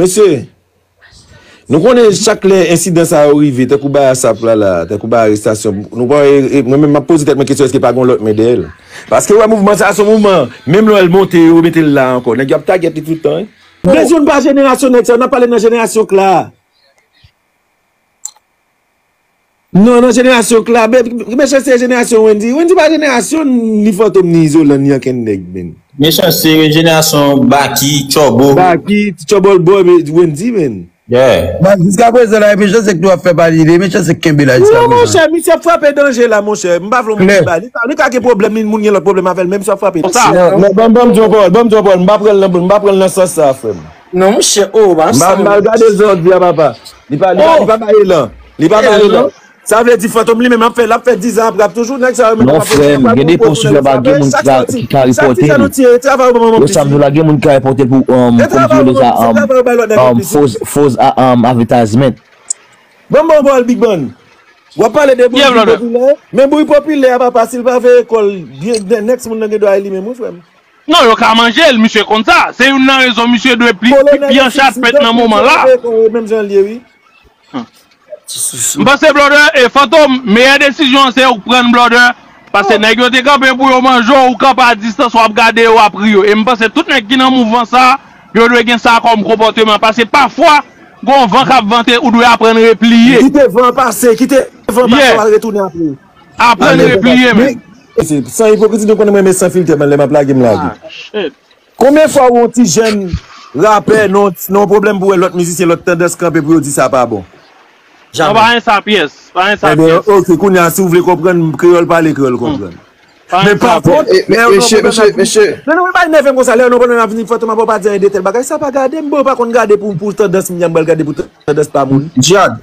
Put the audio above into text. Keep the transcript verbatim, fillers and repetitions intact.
Mesye, nou konnen chak lè ensidan sa yo rive, tankou bagay asap la la, tankou bagay arestasyon, nou pa, e, e, mwen menm m ap poze tèt mwen kesyon, èske pa gen lòt men dèyè l? Paske w wè mouvman sa, se yon mouvman, menm lè l monte, yo mete l la ankò. Nèg yo ap tagèt li tout tan, wi. Bezwen pa jenerasyon nèg sa, n ap pale nan jenerasyon k la. Non, nan jenerasyon k la, be- mechan se jenerasyon Wendy. Wendy pa jenerasyon ni Fantom, ni Izolan, ni ankenn nèg, men. Mechan se jenerasyon Baky, Tchòbo. Baky, Tchòbo, Boy, Wendy, men. Yeah. Ba, jiska prezan la, e mechan se k nou ap fè pale de, mechan se k kenbe la jiska prezan. Non, monchè, misye ap frape danje la, monchè. M pa vle yon moun ba li. Li ka gen pwoblèm, li moun gen lòt pwoblèm avè l, men misye ap frape. Sa. Non, non, ban, ban m di yon pawòl, ban m di yon pawòl. M pa pran l nan, m pa pran l nan sans sa, frè m. Non, monchè, oh, ba, m pa, m pa gade l jodi a, papa. Li pa, li pa, li pa bay elan. Li pa bay elan. Sa vle di Fantom li menm ap fè, l ap fè diz an apre, ap toujou nèg sa yo menm. Non, ap ap frè m, gen de pon sou fè pa gen moun ki ka, ki ka repòte li. Yo sa m di w la, gen moun ki ka repòte l pou, um, pou m di w sa, um, um, faux, faux, a- um, advertisement. Bon, bon, bon, Big Ban. W ap pale de bri popilè, men bri popilè a papa, si l pa veye kò l, byen, next moun nan gen dwa e li menm, wi, frè m. Non, yo ka manje l, misye konn sa. Se youn nan rezon misye dwe pli, pli an chapèt nan moman la. Menm jan l ye, wi. M panse, brother, e Fantom, meyè desizyon an se ou k pran, brother. Paske nèg yo te kanpe pou yo manje w, ou kanpe a distans, w ap gade yo, w ap ri yo. E m panse tout nèg ki nan mouvman sa, yo dwe gen sa kòm konpòteman. Paske pafwa, gon van k ap vante, ou dwe aprann repliye. Kite van an pase, kite van an pase, w al retounen apre. Aprann repliye, men. San ipokrizi, nou konnen mwen renmen san filtè, men lè m ap lage, m lage. Konbyen fwa ou wè yon ti jèn rapè nan yon, nan yon pwoblèm pou wè lòt mizisyen, lòt tandans kanpe pou yo di sa pa bon? Jamè. Non, pa gen sa pyès, pa gen sa pyès. Ebyen, oke, kounye a, si w vle konprann kreyòl, pale kreyòl, konprann. Men pa kont, lè yo nan pwoblèm, mesye, mesye. Non, non, men pa nève m konsa, lè yo nan pwoblèm, ap vin di Fantom ap pa di anyen de tèl bagay, sa pa gade m, bon, yo pa konn gade pou, pou tandans m, y ap pral gade pou tandans pa moun. Djihad.